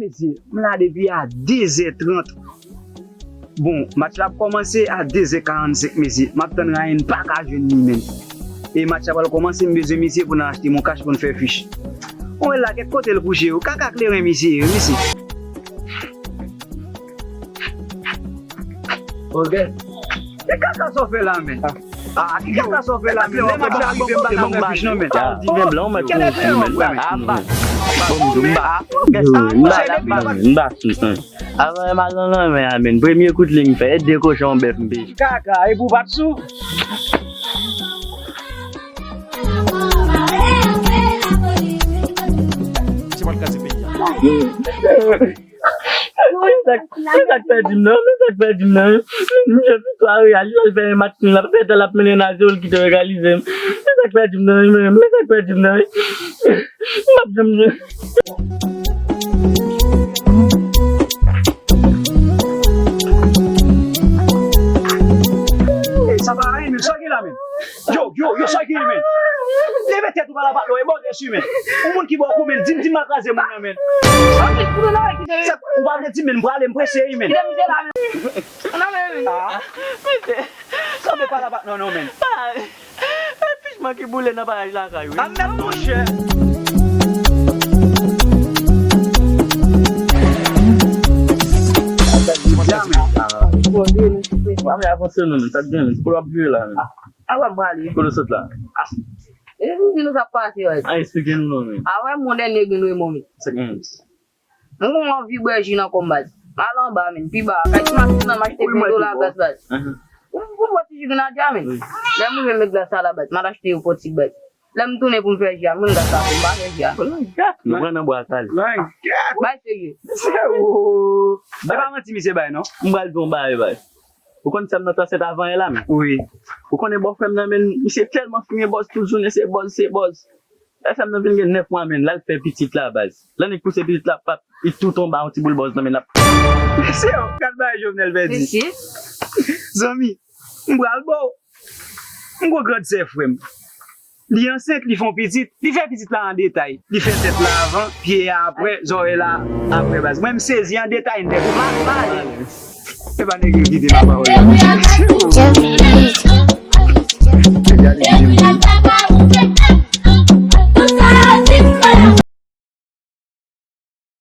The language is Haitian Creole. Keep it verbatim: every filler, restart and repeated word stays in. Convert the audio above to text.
Mesye, m la depi a de zè trant. Bon, match la ap kòmanse a de zè karannsenk, mesye. M ap tann Ryan, m pa ka jwenn li, menm. E match la pral kòmanse, m bezwen misye pou n achte m yon kach pou n fè fich. Mwen la, kèt kote l kouche yo. Kaka kleren misye ye, mesye. Oke. Ki kaka sa w fè la, men? Ah, ki kaka sa w fè la, men? Lè match la rive, m pa ka fè fich non, men. Diven blan, mwen konn di men. Bon, m di m ba. M ba la, m ba, m ba sou, hein. Avan m al nan lanmè a, men. Premye kout li m fè, e de kochon bèf m peye. Kaka, e pou bat sou. Se pa l ka se peyi a. Men sa k, men sa k pèdi m nan, men sa k pèdi m nan. Misye fè swa reyalize l fè yon match nil, l ap fè tan l ap mennen a zewo, l kite yo egalize m. Men sa k pèdi m nan, men, men sa k pèdi m nan. M p ap janm jwe. Ey, sa pa anyen, men sa gen la, men. Yo, yo, yo, sa gen, men? Leve tèt ou pa la pa lò, e bò dèsi, men. Yon moun ki bò kou, men, di m, di m mal kraze moun nan, men. Sa, ou pa vle di, men, m prale, m prese, wi, men. Kite misye la, men. Ann ale, men. Ah. Misye. Sa vle pa la pa, non, non, men. Pa. E pichman ki boule nan paraj lakay, wi. Anmèd, monchè. Bon, men, avanse, non, men. Sa k gen, men. Kou l ap jwe la, men. Awa m prale. Kote w sot la? E nou di nou sa k pase, wè. A, eksplike nou non, men. Awa m gon dènye grenn remò, men. Sa k gen? M gon anvi bwè ji nan kò m, baz. M al anba, men, pi ba a. Kay ti machin nan, m achte ven dola gaz, baz. Pou m bwè ti ji grenadya, men. Lè m rive met glas sa la, baz, m al achte yon pòt ti, baz. Lè m tounen pou m fè ji a, m jwenn glas la tou, m pa fè ji a. Nou pran nan bwa kale. Bay serye. Se pa manti misye bay, non. M pral di w yon bagay, baz. Ou konn sa m nan trannsèt avan yè la, men? Wi. Ou konnen bòfrè m nan, men, misye tèlman fimen bòz tout jounen, se bòz, se bòz. Lè sa m nan vin gen nèf mwa, men, l al fè pitit la, baz. Lè nèg pouse pitit la, pap, li tou tonbe a yon ti boul bòz nan men l ap. Mesye, gad bagay Jovenel fè di. Mesye. Zanmi, m pral ba w. M gon grann sè frè m. Li ansent, li fè yon pitit, li fè pitit la an detay. Li fè tèt la avan, pye a aprè, zòrèy la aprè, baz. Mwen, m sezi an detay nèt. Ou pa pale. E pa nèg yo kite lapawòl la. Nèg yo ale kite m.